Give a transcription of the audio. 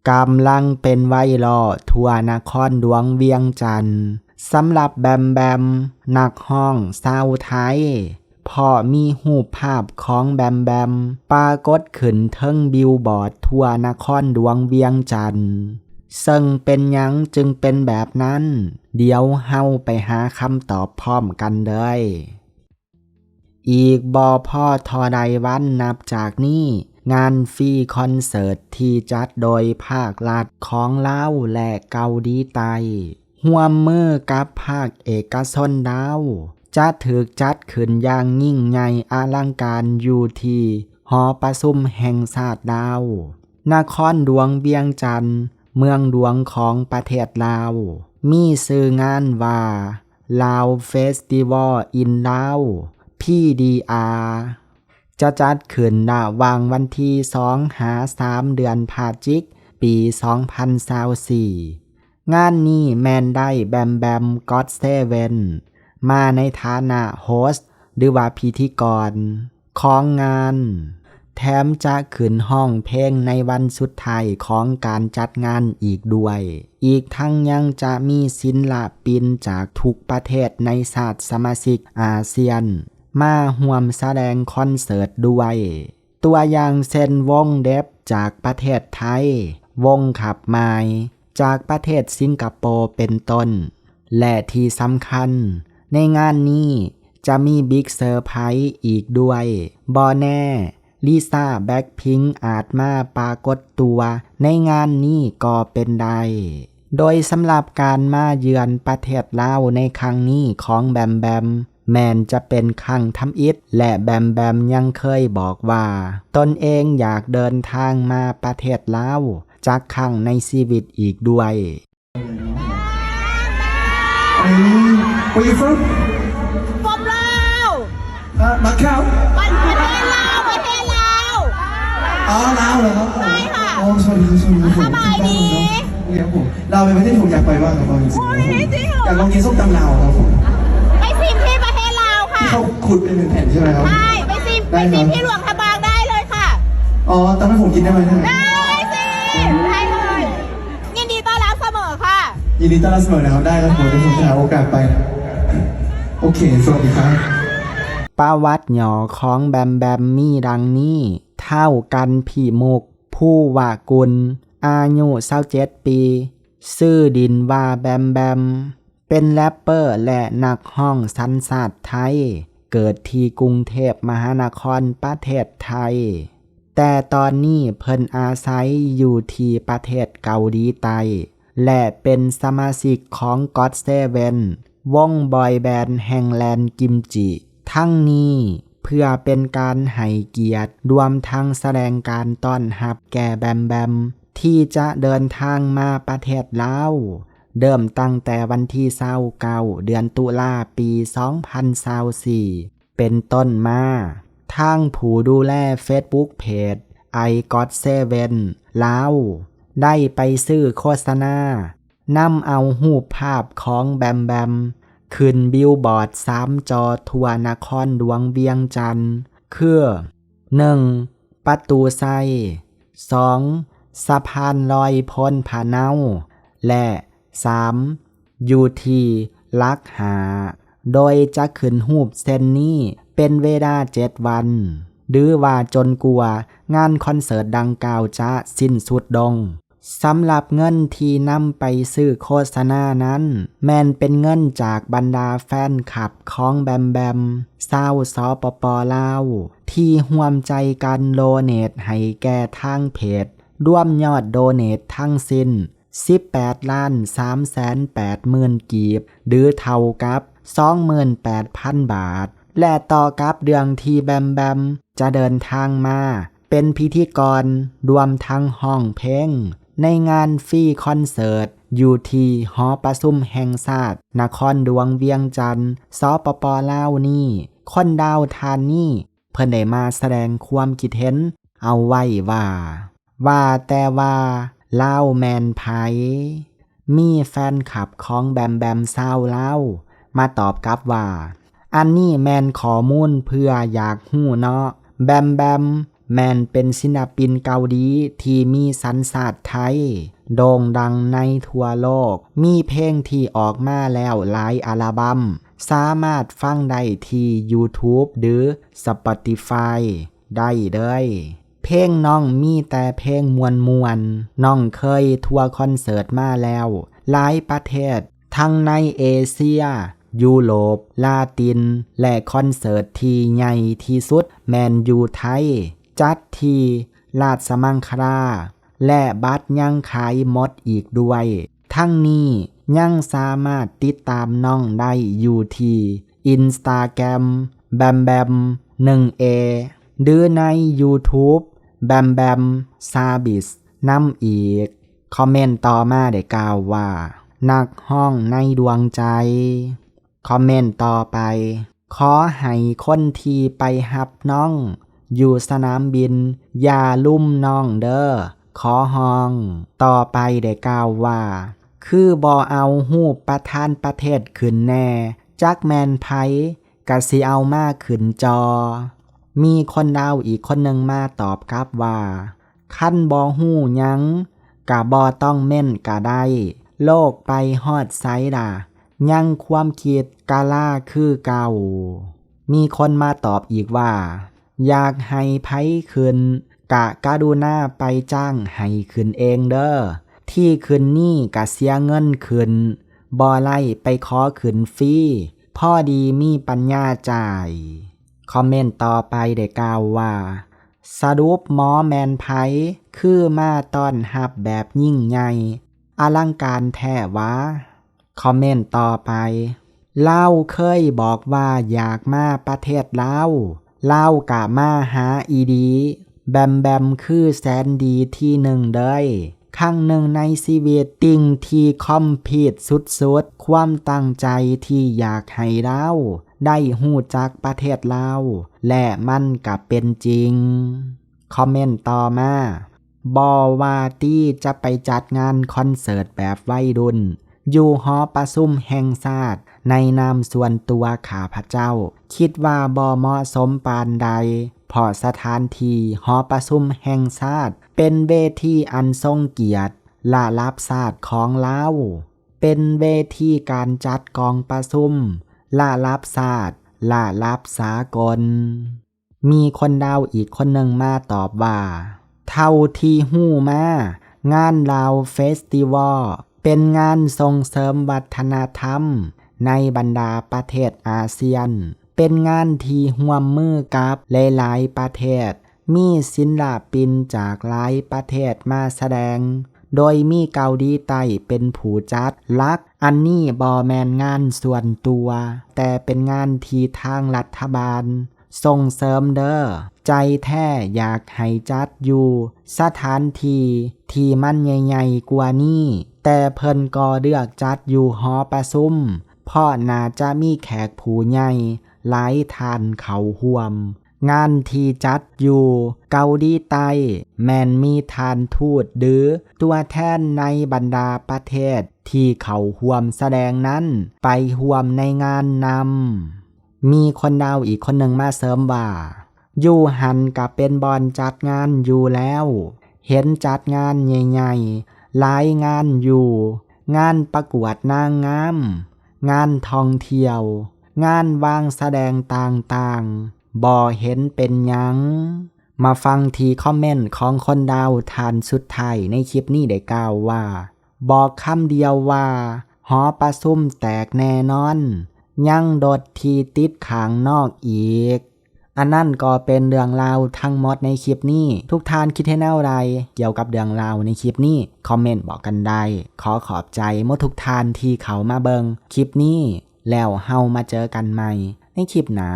ກຳລັງເປັນໄວຣັລທົ່ວນະຄອນຫຼວງວຽງຈັນ ສຳລັບແບມແບມ ນັກຮ້ອງຊາວໄທ ເພາະມີຮູບພາບຂອງແບມແບມປາກົດຂຶ້ນເທິງບິວບອດທົ່ວນະຄອນຫຼວງວຽງຈັນ. ເຊິ່ງເປັນຫຍັງຈຶ່ງເປັນແບບນັ້ນ? ດຽວເຮົາໄປຫາຄຳຕອບພ້ອມກັນເລີຍ. ອີກບໍ່ພໍເທົ່າໃດວັນນັບຈາກນີ້, ງານຟຣີຄອນເສີດທີ່ຈັດໂດຍພາກລັດຂອງລາວ ແລະ ເກົາຫຼີໃຕ້ ຮ່ວມມືກັບພາກເອກະຊົນລາວ ຈະຖືກຈັດຂຶ້ນຢ່າງຍິ່ງໃຫຍ່ອະລັງການຢູ່ທີ່ຫໍປະຊຸມແຫ່ງຊາດລາວ, ນະຄອນຫຼວງວຽງຈັນ, ເມືອງຫຼວງຂອງປະເທດລາວ, ມີຊື່ງານວ່າ Lao Festival in Lao ພີດີອາ ຈະຈັດຂຶ້ນລະຫວ່າງວັນທີສອງຫາສາມ ເດືອນພະຈິກ ປີສອງພັນຊາວສີ່. ງານນີ້ແມ່ນໄດ້ແບມແບມ ກັອດເຊເວັນ ມາໃນຖານະໂຮສ ຫຼືວ່າພິທີກອນຂອງງານ, ແຖມຈະຂຶ້ນຮ້ອງເພງໃນວັນສຸດທ້າຍຂອງການຈັດງານອີກດ້ວຍ. ອີກທັງຍັງຈະມີສິນລະປິນຈາກທຸກປະເທດໃນຊາດສະມາຊິກອາຊຽນ ມາຮ່ວມສະແດງຄອນເສີດດ້ວຍ. ຕົວຢ່າງເຊັ່ນ ວົງເດັບຈາກປະເທດໄທ, ວົງຂັບໝາຍຈາກປະເທດສິງກະໂປເປັນຕົ້ນ. ແລະ ທີ່ສຳຄັນ, ໃນງານນີ້ຈະມີບິກເຊີໄພອີກດ້ວຍ. ບໍ່ແນ່, ລິຊາ ແບລັກພິງ ອາດມາປາກົດຕົວໃນງານນີ້ກໍເປັນໄດ້. ໂດຍສຳລັບການມາເຢືອນປະເທດລາວໃນຄັ້ງນີ້ຂອງແບມແບມ ແມ່ນຈະເປັນຄັ້ງທຳອິດ ແລະ ແບມແບມຍັງເຄີຍບອກວ່າ ຕົນເອງຢາກເດີນທາງມາປະເທດລາວຈັກຄັ້ງໃນຊີວິດອີກດ້ວຍ. อันนี้ Where you from? from ลาว ฮะมาเก๊า ประเทศลาวประเทศลาว อ๋อลาวเหรอครับผม ใช่ค่ะ โอ้สวัสดีครับสวัสดีครับผม สบายดี ครับผมลาวเป็นประเทศที่ผมอยากไปมากครับเอาจริงๆ โอ้ยจริงเหรอ อยากลองกินส้มตำลาวครับผม ไปชิมที่ประเทศลาวค่ะ ที่เขาขุดเป็นแผ่นๆใช่ไหมครับ ใช่ไปชิมไป ได้ครับ ชิมที่หลวงพระบางได้เลยค่ะ อ๋อตอนนั้นผมกินได้ไหมเนี่ย ได้สิได้เลยยินดีต้อนรับเสมอค่ะ ยินดีต้อนรับเสมอนะครับได้ครับผมเดี๋ยวผมจะหาโอกาสไป โอเค สวัสดีครับ ປະຫວັດຫຍໍ້ຂອງແບມແບມມີດັ່ງນີ້, ທ້າວ ກັນພິມຸກ ພູວະກຸນ ອາຍຸຊາວເຈັດປີ, ຊື່ຫຼິ້ນວ່າແບມແບມ, ເປັນແຣັບເປີ ແລະ ນັກຮ້ອງສັນຊາດໄທ, ເກີດທີ່ກຸງເທບມະຫານະຄອນ ປະເທດໄທ, ແຕ່ຕອນນີ້ເພິ່ນອາໄສຢູ່ທີ່ປະເທດເກົາຫຼີໃຕ້ ແລະ ເປັນສະມາຊິກຂອງ ກັອດເຊເວັນ ວົງບອຍແບນແຫ່ງແລນກິມຈິ. ທັງນີ້ເພື່ອເປັນການໃຫ້ກຽດ ລວມທັງສະແດງການຕ້ອນຮັບແກ່ແບມແບມ ທີ່ຈະເດີນທາງມາປະເທດລາວ ເລີ່ມຕັ້ງແຕ່ວັນທີຊາວເກົ້າ ເດືອນຕຸລາ ປີສອງພັນຊາວສີ່ ເປັນຕົ້ນມາ, ທາງຜູ້ດູແລເຟສບຸກເພຈ I Got Seven ລາວ ໄດ້ໄປຊື້ໂຄສະນາ ນຳເອົາຮູບພາບຂອງແບມແບມ ຂຶ້ນບິວບອດສາມຈໍທົ່ວນະຄອນຫຼວງວຽງຈັນ ຄື ໜຶ່ງ ປະຕູໄຊ, ສອງ ສະພານລອຍໂພນຜາເນົາ ແລະ ສາມ ຢູ່ທີ່ຫຼັກຫ້າ ໂດຍຈະຂຶ້ນຮູບເຊັ່ນນີ້ເປັນເວລາເຈັດວັນ ຫຼືວ່າຈົນກວ່າງານຄອນເສີດດັ່ງກ່າວຈະສິ້ນສຸດລົງ. ສຳລັບເງິນທີ່ນຳໄປຊື້ໂຄສະນານັ້ນ ແມ່ນເປັນເງິນຈາກບັນດາແຟນຄລັບຂອງແບມແບມ ຊາວ ສປປ ລາວ ທີ່ຮ່ວມໃຈກັນໂດເນດໃຫ້ແກ່ທາງເພຈ, ລວມຍອດໂດເນດທັງສິ້ນ ສິບແປດລ້ານສາມແສນແປດໝື່ນກີບ ຫຼື ເທົ່າກັບສອງໝື່ນແປດພັນບາດ ແລະ ຕໍ່ກັບເລື່ອງທີ່ແບມແບມຈະເດີນທາງມາເປັນພິທີກອນ ລວມທັງຮ້ອງເພງ ໃນງານຟຣີຄອນເສີດ ຢູ່ທີ່ຫໍປະຊຸມແຫ່ງຊາດ ນະຄອນຫຼວງວຽງຈັນ ສປປ ລາວ ນີ້, ຄົນລາວທ່ານນີ້ ເພິ່ນໄດ້ມາສະແດງຄວາມຄິດເຫັນເອົາໄວ້ວ່າ, ວ່າແຕ່ວ່າລາວແມ່ນໃຜ? ມີແຟນຄລັບຂອງແບມແບມຊາວລາວມາຕອບກັບວ່າ, ອັນນີ້ແມ່ນຂໍ້ມູນເພື່ອຢາກຮູ້ເນາະ, ແບມແບມ ແມ່ນເປັນສິນລະປິນເກົາຫຼີທີ່ມີສັນຊາດໄທ ໂດ່ງດັງໃນທົ່ວໂລກ, ມີເພງທີ່ອອກມາແລ້ວຫຼາຍອັລະບັມ, ສາມາດຟັງໄດ້ທີ່ YouTube ຫຼື Spotify ໄດ້ເລີຍ. ເພງນ້ອງມີແຕ່ເພງມ່ວນໆ, ນ້ອງເຄີຍທົວຄອນເສີດມາແລ້ວຫຼາຍປະເທດ, ທັງໃນເອເຊຍ, ຢູໂຣບ, ລາຕິນ ແລະ ຄອນເສີດທີ່ໃຫຍ່ທີ່ສຸດແມ່ນຢູ່ໄທ, ຈັດທີ່ລາດຊະມັງຄະລາ ແລະ ບັດຍັງຂາຍໝົດອີກດ້ວຍ. ທັງນີ້ຍັງສາມາດຕິດຕາມນ້ອງໄດ້ຢູ່ທີ່ Instagram ແບມແບມ ໜຶ່ງເອ ຫຼື ໃນ YouTube ແບມແບມ Service ນຳອີກ. ຄອມເມັນຕໍ່ມາໄດ້ກ່າວວ່າ ນັກຮ້ອງໃນດວງໃຈ. ຄອມເມັນຕໍ່ໄປ, ຂໍໃຫ້ຄົນທີ່ໄປຮັບນ້ອງຢູ່ສະໜາມບິນ ຢ່າລຸມນ້ອງເດີ້, ຂໍຮ້ອງ. ຕໍ່ໄປໄດ້ກ່າວວ່າ ຄືບໍ່ເອົາຮູບປະທານປະເທດຂຶ້ນແດ່, ຈັກແມ່ນໃຜກະຊິເອົາມາຂຶ້ນຈໍ. ມີຄົນລາວອີກຄົນໜຶ່ງມາຕອບກັບວ່າ ຄັນບໍ່ຮູ້ຫຍັງກະບໍ່ຕ້ອງເມັ້ນກະໄດ້, ໂລກໄປຮອດໃສລະ ຍັງຄວາມຄິດກະລາຄືເກົ່າ. ມີຄົນມາຕອບອີກວ່າ ຢາກໃຫ້ໃຜຂຶ້ນ ກະກະລຸນາໄປຈ້າງໃຫ້ຂຶ້ນເອງເດີ້, ທີ່ຂຶ້ນນີ້ກະເສຍເງິນຂຶ້ນ, ບໍ່ໄດ້ໄປຂໍຂຶ້ນຟຣີ, ພໍດີມີປັນຍາຈ່າຍ. ຄອມເມັນຕໍ່ໄປໄດ້ກ່າວວ່າ ສະຫຼຸບໝໍແມ່ນໃຜ ຄືມາຕ້ອນຮັບແບບຍິ່ງໃຫຍ່ ອະລັງການແທ້ຫວາ? ຄອມເມັນຕໍ່ໄປ, ລາວເຄີຍບອກວ່າຢາກມາປະເທດລາວ, ລາວກະມາຫາອີ່ຫຼີ, ແບມແບມຄືແສນດີທີໜຶ່ງເລີຍ. ຄັ້ງໜຶ່ງໃນຊີວິດ, ສິ່ງທີ່ຄອມພລີດສຸດໆ, ຄວາມຕັ້ງໃຈທີ່ຢາກໃຫ້ລາວໄດ້ຮູ້ຈັກປະເທດລາວ ແລະ ມັນກະເປັນຈິງ. ຄອມເມັນຕໍ່ມາ, ບໍ່ວ່າຕິຈະໄປຈັດງານຄອນເສີດແບບໄວລຸ້ນ ຢູ່ຫໍປະຊຸມແຫ່ງຊາດໃນນາມສ່ວນຕົວຂ້າພະເຈົ້າ, ຄິດວ່າບໍ່ເໝາະສົມປານໃດ, ເພາະສະຖານທີ່ຫໍປະຊຸມແຫ່ງຊາດເປັນເວທີອັນຊົງກຽດລະດັບຊາດຂອງລາວ, ເປັນເວທີການຈັດກອງປະຊຸມລະດັບຊາດ, ລະດັບສາກົນ. ມີຄົນລາວອີກຄົນໜຶ່ງມາຕອບວ່າ ເທົ່າທີ່ຮູ້ມາ, ງານລາວເຟສຕິວໍເປັນງານສົ່ງເສີມວັດທະນະທຳໃນບັນດາປະເທດອາຊຽນ, ເປັນງານທີ່ຮ່ວມມືກັບຫຼາຍໆປະເທດ, ມີສິນລະປິນຈາກຫຼາຍປະເທດມາສະແດງ, ໂດຍມີເກົາຫຼີໃຕ້ເປັນຜູ້ຈັດຫຼັກ. ອັນນີ້ບໍ່ແມ່ນງານສ່ວນຕົວ, ແຕ່ເປັນງານທີ່ທາງລັດຖະບານ ສົ່ງເສີມເດີ້, ໃຈແທ້ຢາກໃຫ້ຈັດຢູ່ສະຖານທີ່ທີ່ມັນໃຫຍ່ໆກວ່ານີ້, ແຕ່ເພິ່ນກໍເລືອກຈັດຢູ່ຫໍປະຊຸມ, ເພາະໜ້າຈະມີແຂກຜູ້ໃຫຍ່ຫຼາຍທ່ານເຂົ້າຮ່ວມ. ງານທີ່ຈັດຢູ່ເກົາຫຼີໃຕ້ແມ່ນມີທ່ານທູດ ຫຼື ຕົວແທນໃນບັນດາປະເທດທີ່ເຂົ້າຮ່ວມສະແດງນັ້ນໄປຮ່ວມໃນງານນຳ. ມີຄົນລາວອີກຄົນໜຶ່ງມາເສີມວ່າ ຢູ່ຫັ້ນກະເປັນບ່ອນຈັດງານຢູ່ແລ້ວ, ເຫັນຈັດງານໃຫຍ່ໆຫຼາຍງານຢູ່, ງານປະກວດນາງງາມ, ງານທ່ອງທ່ຽວ, ງານວາງສະແດງຕ່າງໆ, ບໍ່ເຫັນເປັນຫຍັງ. ມາຟັງທີ່ຄອມເມັນຂອງຄົນລາວທ່ານສຸດທ້າຍໃນຄລິບນີ້ໄດ້ກ່າວວ່າ ບອກຄຳດຽວວ່າ ຫໍປະຊຸມແຕກແນ່ນອນ, ຍັງລົດທີ່ຕິດຂ້າງນອກອີກ. ອັນນັ້ນກໍເປັນເລື່ອງລາວທັງໝົດໃນຄລິບນີ້. ທຸກທ່ານຄິດເຫັນແນວໃດກ່ຽວກັບເລື່ອງລາວໃນຄລິບນີ້? ຄອມເມັນບອກກັນໄດ້. ຂໍຂອບໃຈໝົດທຸກທ່ານທີ່ເຂົ້າມາເບິ່ງຄລິບນີ້, ແລ້ວເຮົາມາເຈີກັນໃໝ່ໃນຄລິບໜ້າ.